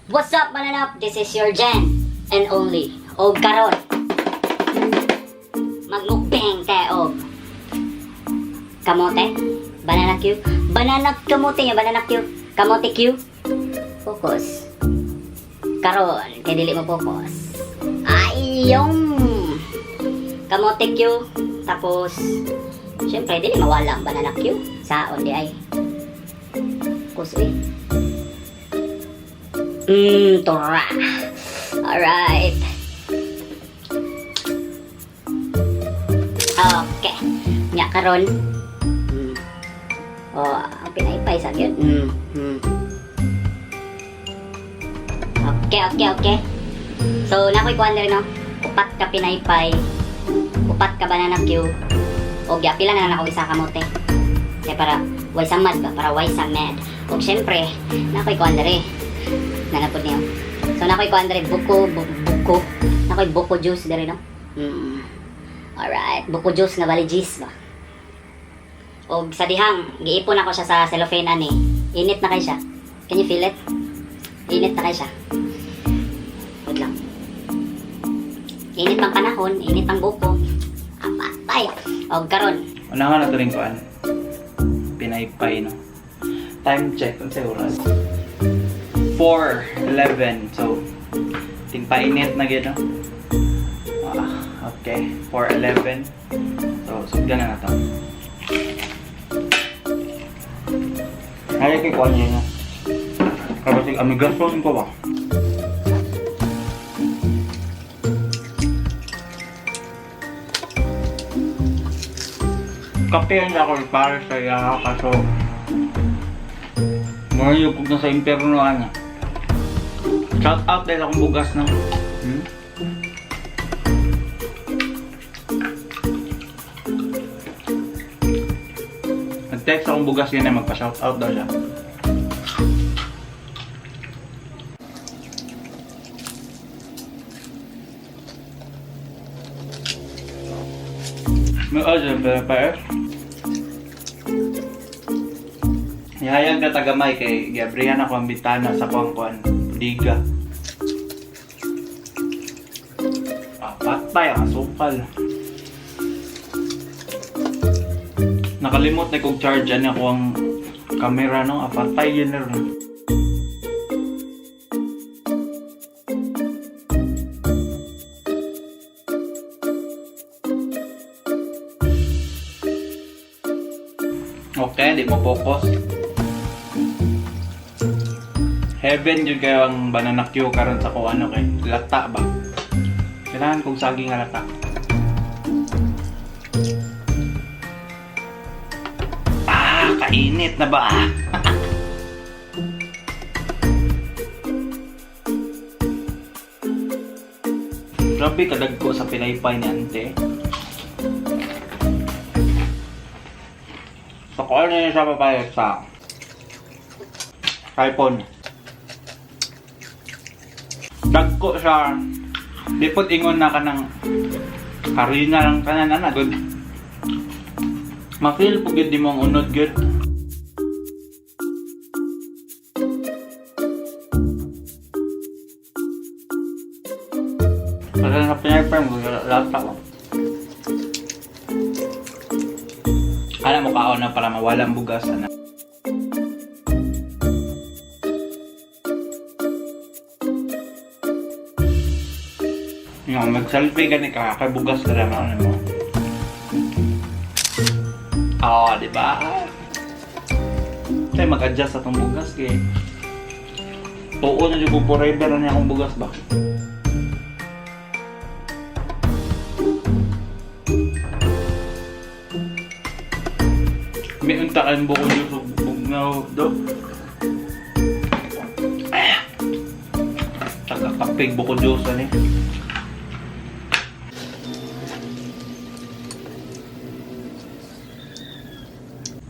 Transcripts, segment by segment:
What's up, mananap? This is your Jen and only. Og karon, magmukbang ta og kamote, banana Q, banana kamote nga banana Q, kamote Q. Focus. Karon, kay dili mo focus. Ay, yung kamote Q. Tapos, syempre, dili mawala ang banana Q. Saon di ay. Focus, uy. Tora. Alright. Okay. Nya karon. Oh, ang pinaypay sa gyud. Okay. So, nakoy kuan diri, no. Upat ka pinaypay. Upat ka banana Q. Og pila na lang ako isa kamote. Kaya para way samad ba? Para way samad. Og syempre, nakoy kuan diri. Nanapod niyo. So nakoy kuan diri buko, buko. Nakoy buko juice diri, no. Alright, buko juice nga bali juice ba. Og sa dihang giipon ako siya sa cellophane ani. Init na kay siya. Can you feel it? Init na kay siya. Wait lang. Init pang panahon, init pang buko. Apatay. Og karon, Unahan na to rin kuan. Pinaypay, no. Time check, unsay oras? 4:11. So, tingpainit na gyud, no. Ah, okay, 4:11. So, sugdan na to. Ay, kay kuan niya, no. Kapag amigason ko ba? Kape ang ako para sa iya kaso Mura kog na sa imperno ana. Shout out dahil akong bugas, no. Nag-text akong bugas yun eh, magpa-shout out daw siya. May order pa pa eh. Nihayag na tagamay kay Gabriel ako ang bitana sa kuang-kuan. Diga. Ah, patay ang asukal. Nakalimot na kong charge ani ako ang camera, no. Ah, patay yun na ron. Okay, di mo focus. Heaven yun kayo ang banana Q karon sa ko ano kay lata ba. Kailangan kong saging nga lata. Ah, kainit na ba? Grabe kadagko sa pinaypay ni ante. Sa kuan niya siya papayag sa iPhone. Dagko siya. Di pod ingon na kanang harina lang tanan ana good. Ma-feel po gyud nimo ang unod gyud. Kasi sa pinaypay mo, lata ko. Ana mo kaon na para mawala ang bugas ana. Yung mag-selfie gani ka, kay bugas ka lang ano mo. Ah, di ba? Tayo mag-adjust sa tong bugas kay tuo na jud ko forever na niya akong bugas ba. May unta kayong buko dito sa bugnaw do. Ah! Taga-kapig buko juice ani.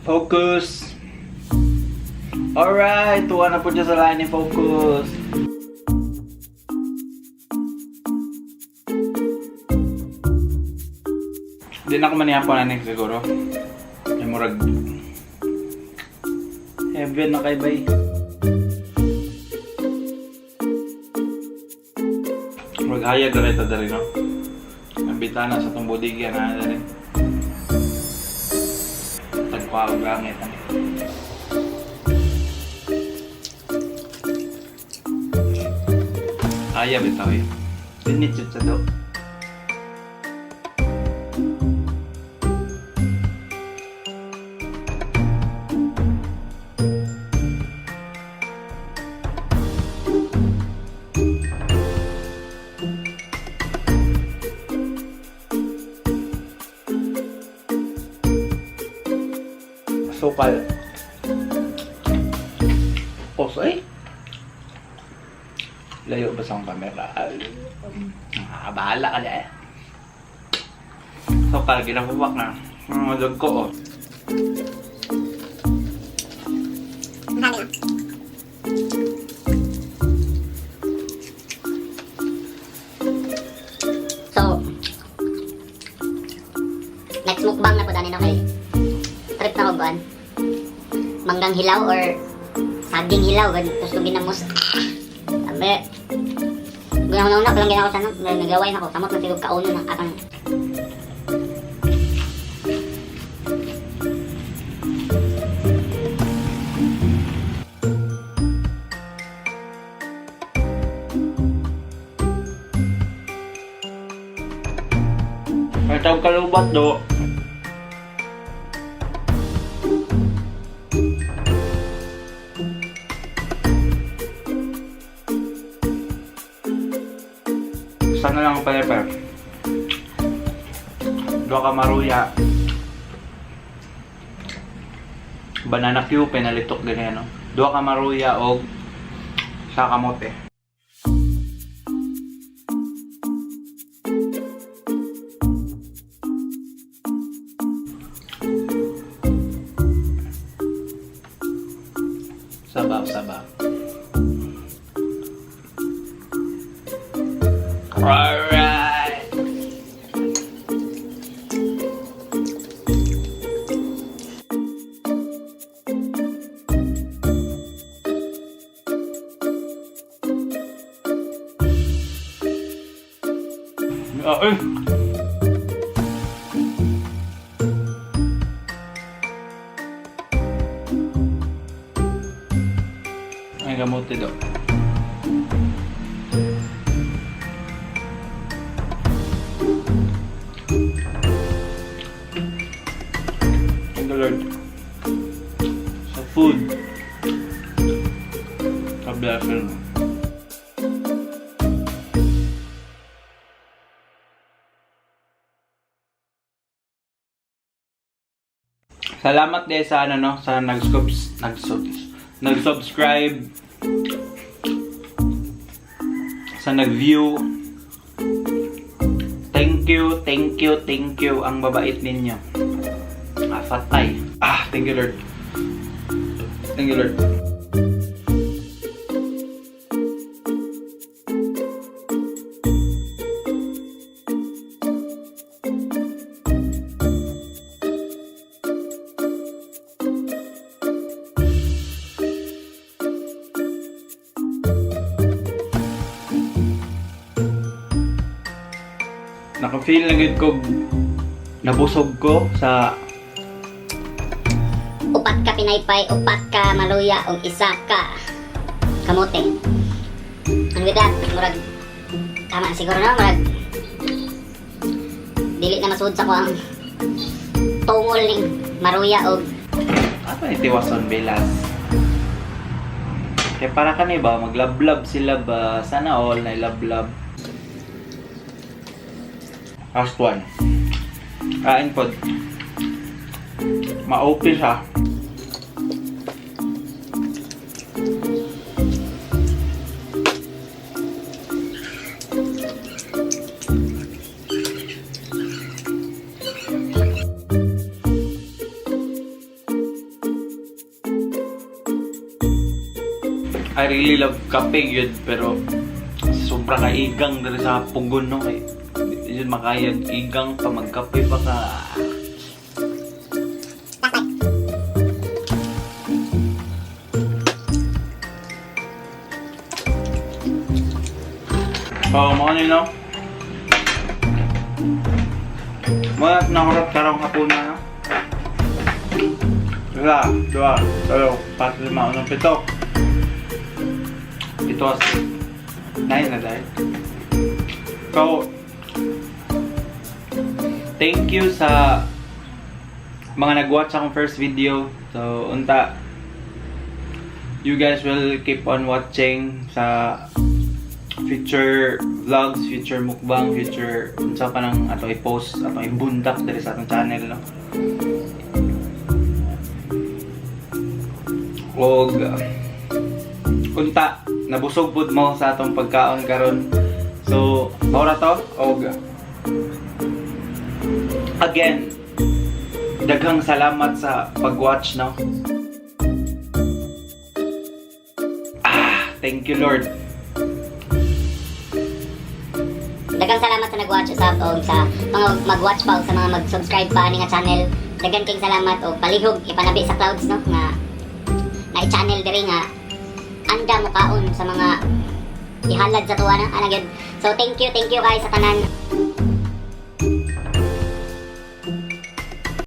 Focus! Alright, tuwa na po dyan sa line ni Focus. Di na ako manihapon na next siguro. Ay murag heaven na kay bay. Maghayag na ito dali, no? Ang bitana sa tong bodega na dali. Tagpa og langit. Ano? Kaya bitaw eh. Dinit jud sa do. Sukal. Pos ay. Layo ba sa akong camera? Ay. Ah, bahala ka na eh. Sukal, ginapuwak na. Ang dog ko oh. So, next mukbang na po dani no kay trip na ko kuan. Manggang hilaw or saging hilaw gan tapos kung ginamos. Ah, sabi. Guna na lang ginawa sa ano, nagaway na ko samot na siguro kauno ng atang. May tawag kalubat do. Sana lang ang pepper. Dua ka maruya. Banana Q, pinalitok ganyan, no? Dua ka maruya o sa kamote. Sabaw, sabaw. Alright! Ah, eh. Ay, gamote do. Thank the Lord. Sa food. Sa blessing. Salamat din sa ano no, sa nag-subscribe, sa nag-view. Thank you, thank you, thank you. Ang babait ninyo. Ah, fatay. Ah, thank you Lord. Thank you Lord. Naka-feel na gid ko nabusog ko sa Upat ka pinaypay, upat ka maluya ug isa ka kamote. Ano with that? Murag tama siguro na murag dili na masud sa ko ang tungol ning maruya og Ano ni Tiwason Velas? Kaya para kani ba, maglablab sila ba? Sana all na ilablab. Last one. Kain pod. Ma-OP siya. I really love kape yun, pero sobra ka igang diri sa pugon no kay di yun makayag igang pa magkape pa ka. So, mao ni, no? Mao na nahurat karong hapuna, no? Isa, dua, talo, pat, lima, unom, pito. Pito as 9 na dahil. So, thank you sa mga nag-watch akong first video. So, unta, you guys will keep on watching sa future vlogs, future mukbang, future unsa pa nang ato i-post, ato ibundak diri sa atong channel, no. Og unta nabusog pud mo sa atong pagkaon karon. So, mao ra to og again, daghang salamat sa pag-watch, no. Ah, thank you, Lord. Daghang salamat sa nag-watch sa og sa mga mag-watch pa og sa mga mag-subscribe pa ani nga channel. Daghan kayong salamat og palihog ipanabi sa clouds, no, nga na channel diri nga anda mo kaon sa mga ihalad sa tuwa na ana gyud. So thank you guys sa tanan.